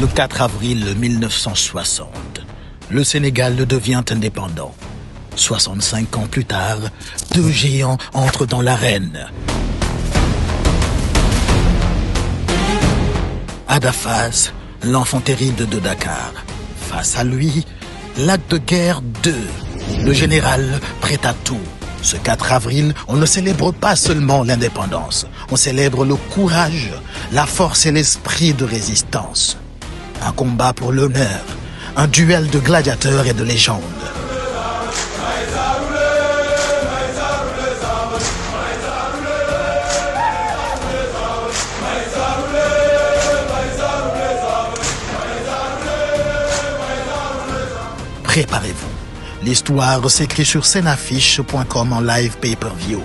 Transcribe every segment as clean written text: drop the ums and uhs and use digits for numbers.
Le 4 avril 1960, le Sénégal devient indépendant. 65 ans plus tard, deux géants entrent dans l'arène. Ada Fass, l'enfant terrible de Dakar. Face à lui, l'acte de guerre 2, le général prêt à tout. Ce 4 avril, on ne célèbre pas seulement l'indépendance, on célèbre le courage, la force et l'esprit de résistance. Un combat pour l'honneur, un duel de gladiateurs et de légendes. Préparez-vous. L'histoire s'écrit sur sceneaffiche.com en live pay-per-view.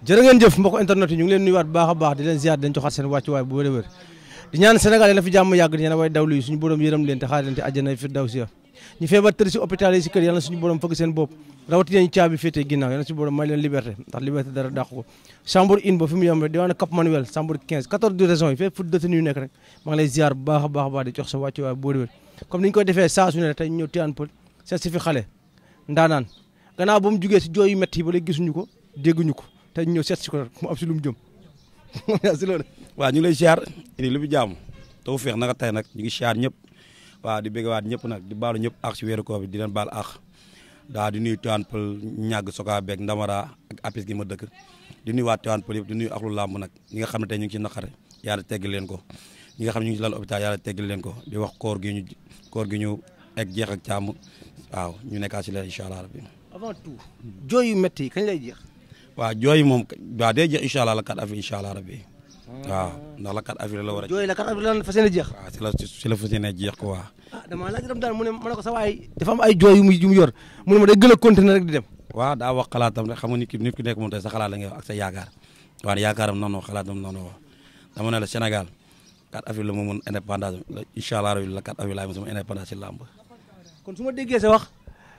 jërë ngeen jëf mbokk internet yi ñu ngi leen nuyuwaat baax a baax di leen ziar dañ joxaat seen wàccuwaay bu wér a wér di ñaan Sénégal yi la fi jàmm yàgg di ñaan way dawlu yi suñu borom yërëm leen te xaar leen te àjjana fi daw si ñu feebar tëdd si hôpital yi si kër yàlla suñu borom fëgg seen bopp rawatina ñu caabi féetee ginnaaw yàlla suñu borom may leen liberté ndax liberté dara dàq ko Chambour in ba fi mu yem rek diwaanu Cap Manuel Chambour 15 14 raisons yi fépp fu détenu yu nekk rek maa ngi lay ziar bu baax a baax di jox sa wàccuwaay bu wér a wér comme ni ñu koy defee saa su ne tey ñëw Tivaouane Peulh seet si fi xale ndaanaan gannaaw ba mu jugee si jooy yu métti yi ba léegi gisuñu ko dégguñu ko tey ñëw seet si ko mu am si lu mu jëm si loolu waaw ñu ngi lay siyaar ini lu bi jaamu taw feex naka tey nag ñu ngi siyaar ñëpp waaw di bëgg waat ñëpp nag di baalu ñëpp ak si weeru koor bi di leen baal ak daa di nuyu Tivaouane Peulh ñàgg soka beeg ndamara ak apis gi ma dëkk di nuyu waat Tivaouane Peulh yëpp di nuyu ak lu làmb nag ñi nga xam ne tey ñu ngi ci naqare yàlla teggal leen ko ñi nga xam ne ñu ngi ci lal hôpital yàlla teggal leen ko di wax koor gi ñu egg jeex ak càmm waaw ñu nekkaat si leen incha allah rabbi avant tout jooy yu métti yi kañ lay jeex waaw jooy moom waaw day jeex incha allah la 4 avril incha allah rabbi waaw ndax la 4 avril la war a jooy la 4 avril la fas yéene jeex waaw si la fas yéene jeex ko waa dama laaj dam daal mu ne ma ne ko sa waay dafa am ay jooy yu mu yor mu ne ma day gën a continuer rek di dem waaw daa wax xalaatam rek xam nga nit ki nekk moom tey sa xalaat la ngay wax ak sa yaakaar waaye yaakaaram noonu xalaatam noonu wax dama ne la Sénégal 4 avril la ma mën indépendance incha allah rabbi la 4 avril laay sama indépendance si làmb kon su ma déggee sa wax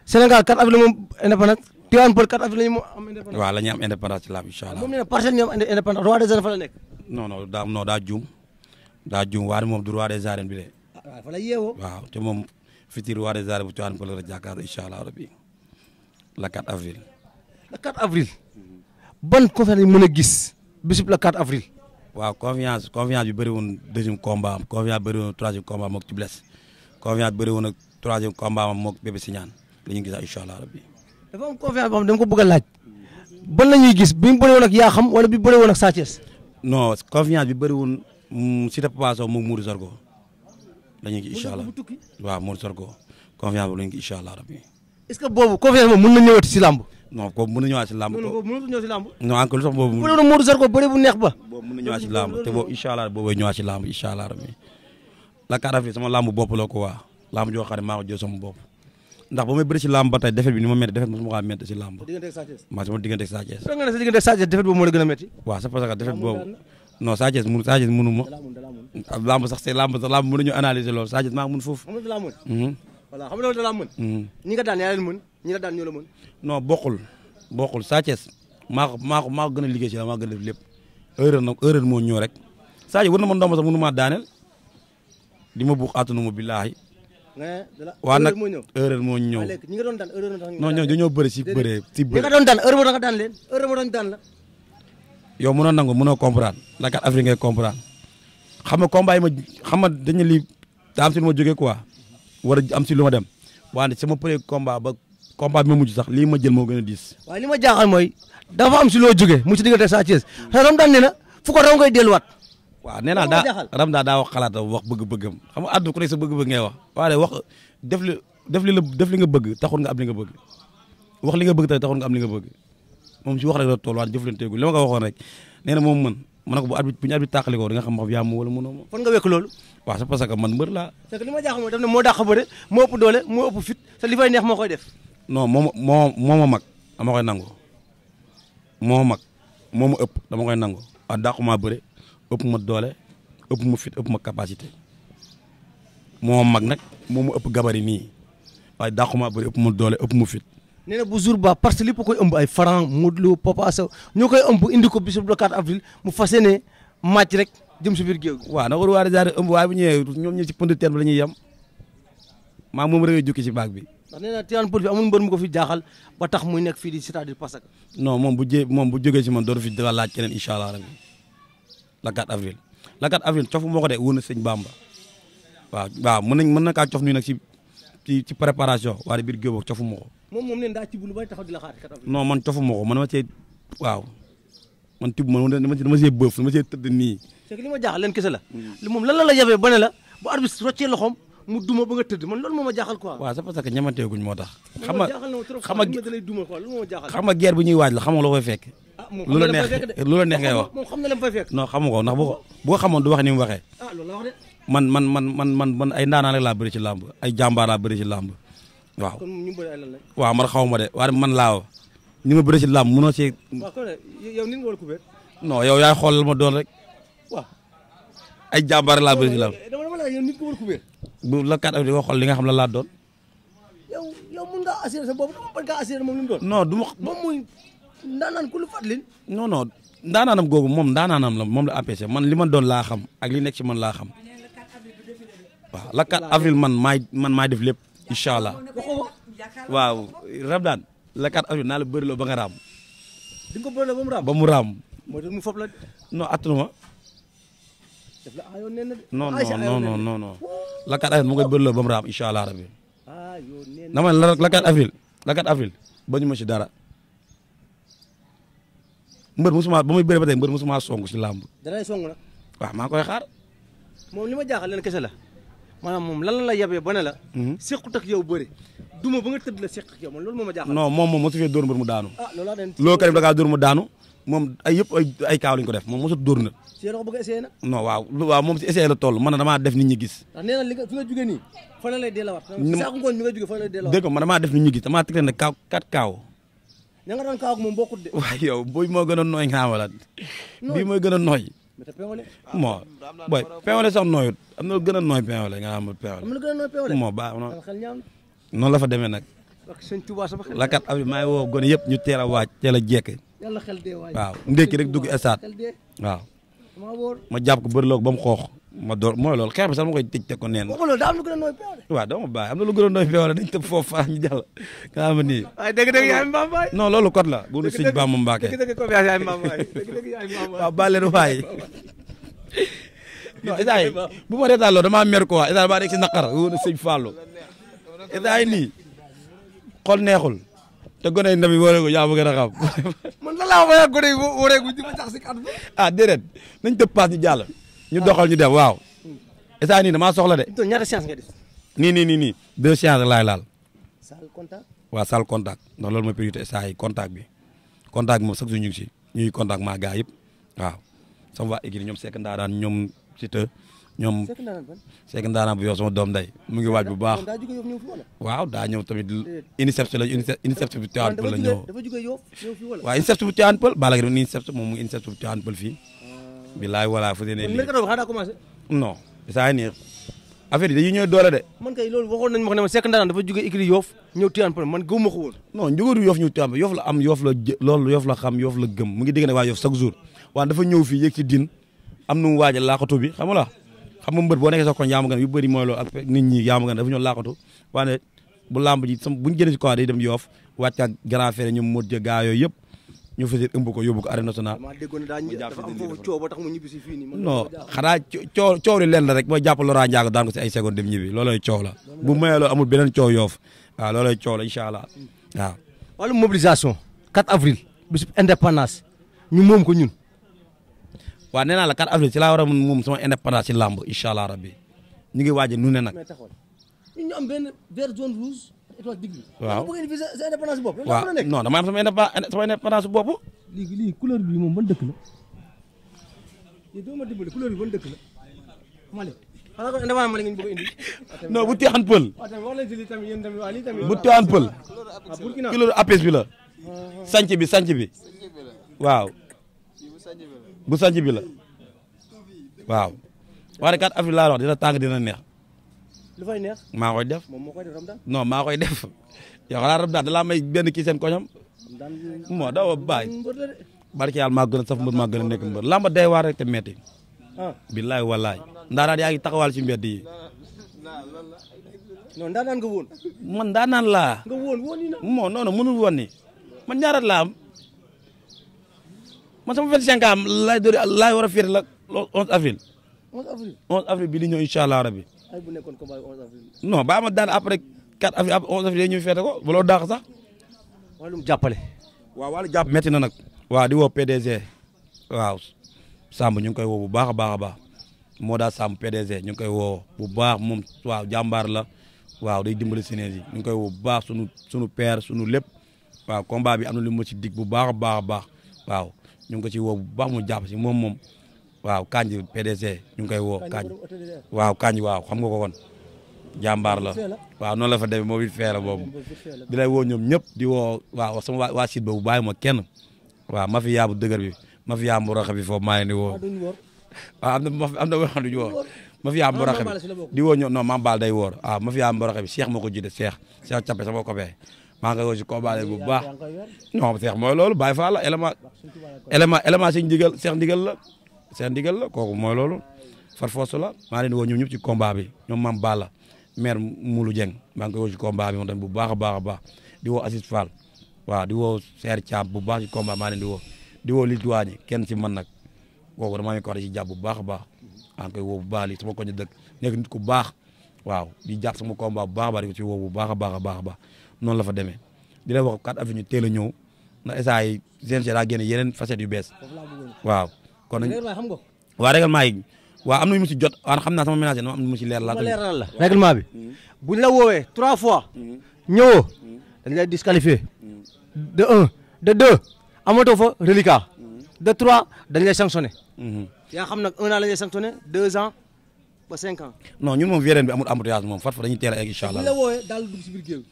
Sénégal 4 avril la moom indépendance Tivaouane Peulh 4 avril la ñu am indépendance waaw la ñu am indépendance ci làmb incha allah moom nee na parcelle ñu am indépendance roi des arènes fa la nekk non daa juum waaye moom du roi des arènes bi de waaw fa la yeewoo waaw te moom futur roi des arènes bu Tivaouane Peulh la jàkkaarloo incha allah rabbi la 4 avril la 4 avril ban conférence yi mën a gis bisub la 4 avril waaw confiance bi bëri woon deuxième combat am confiance bëri woon troisième combat am mook ci blesse confiance bëri woon ak troisième combat am mook bébé signaan la ñu gis incha allah rabbi dafa am confiance boo xam dama ko bëgg a laaj ban la ñuy gis bi mu bëri woon ak yaa xam wala bi bëri woon ak Sa Thiès non confiance bi bëri woon si te Papa Sow moom Mourou Sarko la ñu gis incha allah waaw Mourou Sarko confiance boobu la ñu gis incha allah rabbi est-ce que boobu confiance moom mën na ñëwati si làmb non kooku mën na ñëwaat si làmb boobu mënul ñëw si làmb non encore lu tax boobu Mourou Sarko bëri bu neex ba boobu mën na ñëwaat si làmb te boobu incha allah boobu ñëwaat si làmb incha allah rabbi la 4 avril sama làmb bopp la ko waa làmb joo xam ne maa ko jël sama bopp ndax ba may bëri si làmb ba tey defet bi ni ma métti defet mosuma kaa métti si làmb maa sama diggante ak Sa Thiès nga ne sa diggante ak Sa Thiès defet boobu moo la gën a métti waaw c'est parce que defet boobu non Sa Thiès mënu ma làmb sax c'est làmb mënuñu analyser loolu Sa Thiès maa mun foofu voilà xam nga da laa mën ñi nga daan yaa leen mën ñi nga daan ñoo la mën non bokkul Sa Thiès maa ko gën a liggéey si la maa gën a def lépp erreur moo ñëw rek Sa Thiès war na ma ndomba sax mënu maa daaneel di ma buux attanu ma billaahi waa nag erreur moo ñëw ñi nga doon daan erreur moo tax non ñoo dañoo bëri si bëree ñi nga doon daan erreur moo tax nga daan leen erreur moo tax ñu daan la yow mënoo nangu mënoo comprendre la 4 avril ngay comprendre xam nga combat yi ma xam nga dañu lii daa am si lu ma jógee quoi war a am si lu ma dem waaye sama premier combat ba combat bi ma mujj sax lii ma jël moo gën a diis waaye li ma jaaxal mooy dafa am si loo jógee mu ci diggante Sa Thiès ram daan ne na fu ko raw ngay delluwaat waaw nee naa ram daa wax xalaatam wax bëgg-bëggam xam nga àdduna ku nekk sa bëgg-bëgg ngay wax waaye wax def li nga bëgg taxul nga am li nga bëgg wax li nga bëgg taxul nga am li nga bëgg moom si wax rek la tool waaye jëflanteegu li ma ko waxoon rek nee na moom mën na ko bu ñu arbitre tàqali ko di nga xam wax yaa ma wala mënoo ma fan nga wekk loolu waaw c'est parce que man mbër laa c'est que li ma jaaxal mooy daf ne moo dàq bëre moo ëpp doole moo ëpp fit te li fay neex moo koy def non moo ma mag dama koy nangu moo mag moo ma ëpp dama koy nangu waaw dàquma bëre ëpp ma doole ëpp ma fit ëpp ma capacité moo mag nag moo ma ëpp gabari nii waaye dàquma bëre ëpp ma doole ëpp ma fit nee na bu jour ba parce que lépp koy ëmb ay Franc Modou Lo Papa Sow ñoo koy ëmb indi ko bisu le 4 avril mu fas yéene màcc rek jëm si biir géew gi. waaw na ko waa Daara ëmb waaye bu ñëwee ñoom ñi ci pënd teen bi la ñuy yem maa moom rek jukki ci baag bi. ndax nee na Tivaouane Peulh bi amul mbër mu ko fi jaaxal ba tax muy nekk fii di c'est-à-dire parce que. non moom bu jógee ci man dootu fi dara laaj keneen incha allah rabbi la 4 avril. la 4 avril cofu moo ko de wóor na sëñ Bamba waaw mën na kaa cof nii nag ci préparation waaye biir géew cofu moo ko. moom daa ci bu lu bay taxaw di la xaar 4 avril. non man cofu moo ko man ma cee waaw man tibb man dama cee bëf dama cee tëdd nii. c'est que li ma jaaxal leen kese la. moom lan la yabee ba ne la bu arbitre roccee loxoom mu duma ba nga tëdd man loolu moo ma jaaxal quoi. waaw c'est parce que ñamanteeguñ moo tax. xam nga guerre bu ñuy waaj la xam nga loo koy fekk. lu la neex ngay wax moom xam na la mu fay fekk. non xamu ko ndax bu ko xamoon du wax ni mu waxee. loolu la wax de. man ay ndaanaan rek laa bëri ci làmb ay jàmbaar laa bëri ci làmb waaw. kon ñu bëri ay lan la. waaw man xaw ma de waaye man laa ni ma bëri ci làmb mënoo ci. waaw kon yow nit nga wala kubéer. non yow yaay xoolal ma doon rek. waaw. ay jàmbaar laa bëri ci làmb. dama la yow nit nga wala kubéer. bu la kat di ko xool li nga xam la laa doon. yow mun ngaa assurer sa bopp dama bañ kaa assurer moom li mu doon. non du ma moom muy ndaanaan ku lu fàttalin. non ndaanaanam googu moom ndaanaanam la moom la empêché man li ma doon laa xam ak li nekk ci man laa xam waaw la 4 avril man maay def lépp incha allah waaw Rabdaan la 4 avril naa la bëriloo ba nga raam. di nga ko bëriloo ba mu raam ba mu raam. moo tax mu fob la. non attanu ma. def la ayoo nee na de. non la 4 avril mu ngi koy bëriloo ba mu raam incha allah rabbi. dama ne la 4 avril ba ñu ma ci dara. mbër musuma ba muy bëre ba tey mbër musuma song si làmb. danay song nag. waaw maa koy xaar. moom li ma jaaxal leen kese la maanaam moom lan la yabee ba ne la. sequt ak yow bëri duma ba nga tëdd la seq ak yow man loolu moo ma jaaxal. non moom mosu fee dóor mbër mu daanu. loolu laa loolu kat da ngaa dóor mu daanu moom ay yëpp ay kaaw lañ ko def moom mosut dóor na. si yéen a ko bëgg a essayé nag. non waaw moom si essayé la toll man damaa def nit ñi gis. ndax nee na li nga fi nga jógee nii fa la lay delluwaat. saako ngooñ mi nga jógee fa la lay delluwaat. dégg nga man damaa def nit ñi gis damaa teg leen ne kaaw 4 kaaw. ña nga doon kaaw ak moom bokkut de. waaw yow booy moo gën a nooy nga xamala bii mooy gën a nooy. moo booy peewale sax nooyut am na lu gën a nooy peewale nga xam peewale. am na lu gën a nooy peewale. moo baax noonu la fa demee nag. la 4 avril maa ngi woo gone yëpp ñu teel a waaj teel a jekk. yàlla xel dee waaj. waaw ndékki rek dugg stade waaw. ma jàpp ko bëri loog ba mu xoox ma door mooy loolu xeex bi sax ma koy tëj teg ko neen. waxuloo daa am lu gën a nooy peewale. waaw dama bàyyi am na lu gën a nooy peewale dañ tëb foofu faa ñu jàll. nga xam nii. waaye dëgg-dëgg yaay Mbam Baay. non loolu kot la. bu nu sëñ Bamba Mbacke. dëgg-dëgg confiance yaay Mbam Baay. dëgg-dëgg yaay Mbam Baay. waaw baal leen waay. non état yi bu ma reetaan loolu damaa mer quoi état baa nekk si naqar wóor na sëñ Fallou. état yi nii xol neexul. te gone yi ndaw yi wóoree ko yaa ma gën a xam. man lan laa wax gone yi wóoree ko di ma tax si kàddu. déedéet nañ tëb paas ñu jàll. ñu doxal ñu dem waaw. état nii damaa soxla de. ñaata séance nga def. nii 2 séances laay laal. salle contact. waaw salle contact ndax loolu mooy priorité saa yi contact bi contact bi moom chaque jour ñu ngi si ñuy contact maa gaa yëpp waaw sama waa équipe ñoom Seck Ndaaraan ñoom Siteu ñoom. Seck Ndaaraan bu yow sama doom day mu ngi waaj bu baax. waaw daa ñëw tamit UNICEF la UNICEF bu Tivaouane Peulh la ñëw. waaw UNICEF bu Tivaouane Peulh Balla Gaye UNICEF moom mu UNICEF bu Tivaouane Peulh fii. bilaay voilà fu dee non saa nii affaire yi dañuy ñëw doole de. man kay loolu waxoon nañu ma ko ne ma Seck Ndaaraan dafa jógee écurie Yoff ñëw Tivaouane Peulh man gëwuma ko woon. non njëgoodu Yoff ñëw Tivaouane Yoff la am Yoff la loolu Yoff la xam Yoff la gëm mu ngi dégg ne waa Yoff chaque jour waaye dafa ñëw fii yéeg ci din am nu mu waajal laaxatu bi xam nga xam nga mbër boo nekkee sax kon yaa ma gën yu bëri mooy loolu ak nit ñi yaa ma gën dafa ñëw laaxatu waaye bu lamb ji buñu génne ci quoi day dem Yoff wàcc ak grand frère ñoom Modou gaa yooyu yëpp ñu fa ëmb ko yóbbu ko arène nationale. dafa am foofu coow ba tax mu ñibbi si fii nii. non xanaa coow li leen la rek mooy jàpp Laurent Ndiago daan ko si ay seconde dem ñibbi loolooy coow la bu mayee loolu amul beneen coow Yoff waaw loolooy coow la incha allah waaw. wàllu mobilisation 4 avril bisu indépendance ñu moom ko ñun. waaw nee naa la 4 avril ci laa war a moom sama indépendance ci làmb incha allah rabbi ñu ngi waaj nu ne nag. ñu am benn vert jaune rouge. waaw sa indépendance bopp. waaw non dama am sama indépendance bopp. lii couleur bi moom ban dëkk la. lii doo ma dimbali couleur bi ban dëkk la. Mali. xanaa ko indépendance Mali ngeen bëgg a indi. non bu Tivaouane Peulh. waaw tamit wax leen ci lii tamit yéen tamit waa lii tamit. bu Tivaouane Peulh. Burkina couleur APS bi la. sanc bi. waaw. bu sanc bi la. waaw. waaye 4 avril laa wax dina tàng dina neex. lu fay neex. maa koy def. moom moo koy def Ramdan. non maa koy def yow xanaa Ramdan da laa may benn kii seen koñam. moo daw bàyyi. barke yàlla maa gën a saf mbër maa gën a nekk mbër lamba day waar rek te metti. billaay wallaay. ndaanaan yaa ngi taxawal ci mbedd yi. non ndaanaan nga woon. man ndaanaan laa. nga woon woon ni na. moo non non mënul woon ni man ñaaraat laa am man sama 25 ans laay war a féete la 11 avril. 11 avril. 11 avril bi di ñëw incha allah rabi. ay bu nekkoon combat 11 avril. non baa ma daan après 4 avril après 11 avril ñu féete ko ba loolu daax sax. wàllum jàppale. waaw wàllu jàpp métti na nag. waaw di woo PDG. waaw Samb ñu ngi koy woo bu baax a baax a baax moo daa Samb PDG ñu ngi koy woo bu baax moom waaw jàmbaar la waaw day dimbali Sénégal ñu ngi koy woo bu baax sunu père sunu lépp waaw combat bi am na lu ma ci dig bu baax a baax a baax waaw ñu ngi ko ci woo bu baax mu jàpp si moom waaw Kanji PDG ñu ngi koy woo Kanji waaw Kanji waaw xam nga ko kon jàmbaar la waaw noonu la fa demee moo it feera boobu di lay woo ñoom ñëpp di woo waaw sama waa site boobu bàyyi ma kenn waaw mafia bu dëgër bi mafia bu roxe bi foofu maa leen di woo waaw am na waxam duñu woor mafia bu roxe bi di woo ñoom non Mame Bal day woor waaw mafia bu roxe bi Cheikh moo ko jiite Cheikh Cappe sama copain maa ngi koy woo si combat bu baax non Cheikh mooy loolu Baye Fall la élément si ndigal Cheikh ndigal la kooku mooy loolu far force la maa leen di woo ñoom ñëpp ci combat bi ñoom Mame Bal la maire Moulou Dieng maa ngi koy woo ci combat bi moom tamit bu baax a baax a baax di woo Assis Fall waaw di woo Seer Thiam bu baax ci combat maa leen di woo Lil Douane kenn ci man nag kooku damaa ngi ko wax ci jàpp bu baax a baax maa ngi koy woo bu baax lii sama koñ dëkk nekk nit ku baax waaw di jàpp sama combat bu baax a baax di ko ci woo bu baax a baax a baax a baax noonu la fa demee di la wax 4 avril ñu teel a ñëw na instant yi GNG daa génne yeneen facettes yu bees waaw kon waaw règlement yi waaw am na ñu mu ci jot waaw xam naa sama ménage am na mu ci leer la règlement bi buñ la woowee 3 fois ñëwoo dañ lay disqualifié de 1 de 2 amatoo fa reliquat de 3 dañ lay sanctionné yaa xam nag 1 an lañ lay sanctionné 2 ans ba 5 ans non ñun moom VDN bi amul embouteillage moom fat fa dañuy teel a egg incha allah buñ la woowee daal dugg si biir géew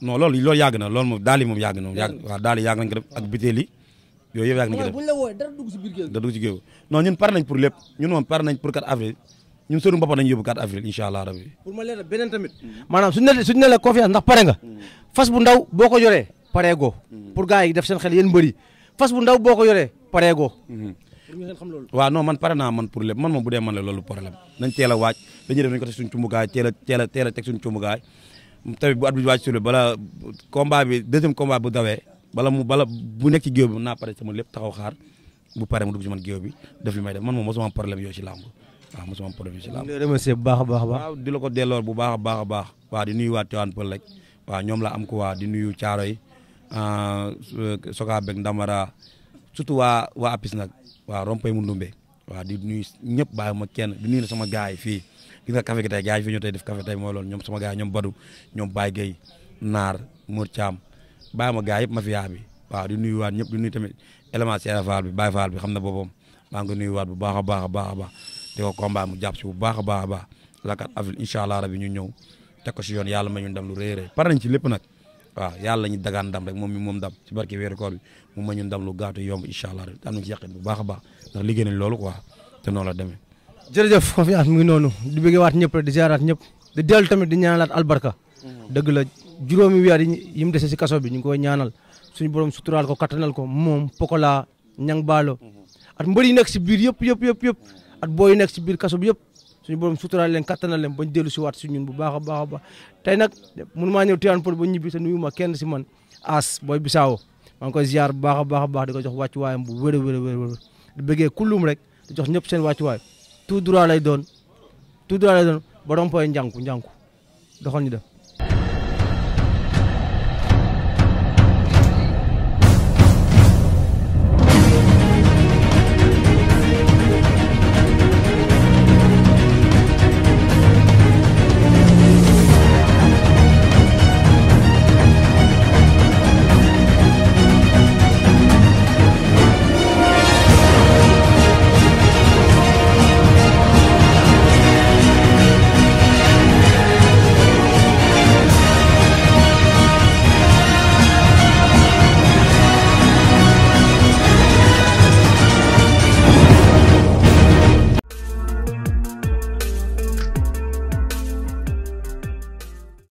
non loolu yàgg na loolu moom daal yi moom yàgg na waaw daal yi yàgg nañ ko def ak butéel yi yooyu yëpp yàgg nañ ko def buñ la woowee dara dugg si biir géew da dugg si géew non ñun pare nañ pour lépp ñun moom pare nañ pour 4 avril ñun sëru boppam nañu yóbbu 4 avril incha allah rabbi pour ma leeral beneen tamit maanaam suñu ne la confiance ndax pare nga fas bu ndaw boo ko yoree paree goo pour gars yi def seen xel yéen mbëri fas bu ndaw boo ko yoree paree goo pour ñu xam loolu waaw non man pare naa man pour lépp man moom bu dee man la loolu problème nañ teel a waaj dañuy def nañ ko teg suñu cumbugaay teel a teg suñu cumbugaay tamit bu at bi waaj sulu bala combat bi deuxième combat bu dawee bala bu nekk ci géew bi naa pare sama lépp taxaw xaar bu pare mu dugg ci man géew bi def li may def man moom mosuma am problème yooyu ci làmb waaw mosuma am problème yooyu ci làmb remercier bu baax a baax a baax waaw di la ko delloor bu baax a baax a baax waaw di nuyu waa Tivaouane Peulh rek waaw ñoom la am ko waa di nuyu Thiaroye Soka Bek Ndamara surtout waa Apis nag waaw rompay mu ndumbe waaw di nuyu ñëpp bàyyi ma kenn di nuyu sama gars yi fii gis nga café gi tey gars yi fii ñu tey def café tey mooy loolu ñoom sama gars yi ñoom Badou ñoom Baye Gueye Naar Mour Thiam bàyyi ma gars yëpp mafia bi waaw di nuyu waat ñëpp di nuyu tamit élément Cheikh Fall bi Baye Fall bi xam na boppam maa ngi ko nuyu waat bu baax a baax a baax a baax di ko combat mu jàpp si bu baax a baax a baax la 4 avril incha allah rabi ñu ñëw teg ko si yoon yàlla ma ñu ndam lu rëy rëy pare nañ ci lépp nag waaw yàlla ñu dagaan ndam rek moom mi moom ndam ci barke weeru koor bi mu ma ñu ndam lu gaatu yomb incha allah am nañ ci yàqin bu baax a baax ndax liggéey nañ loolu quoi te noonu la demee jërëjëf confiance mu ngi noonu di bëggee waat ñëpp di ziaraat ñëpp di dellu tamit di ñaanalaat albarka dëgg la juróomi weer yi mu dese si kaso bi ñu ngi koy ñaanal suñu borom suturaal ko kattanal ko moom Pokola ñang baalo at mbër yi nekk si biir yëpp at booy yi nekk si biir kaso bi yëpp suñu borom suturaal leen kattanal leen bañ dellu si waat si ñun bu baax a baax a baax tey nag mënu maa ñëw Tivaouane Peulh ba ñibbi te nuyu ma kenn si man As booy Bisaawo maa ngi koy ziar bu baax a baax di ko jox wàccuwaayam bu wér a wér di bëggee kullum rek di jox ñëpp seen wàccuwaay tout droit lay doon ba rompoy njànku doxal ñu def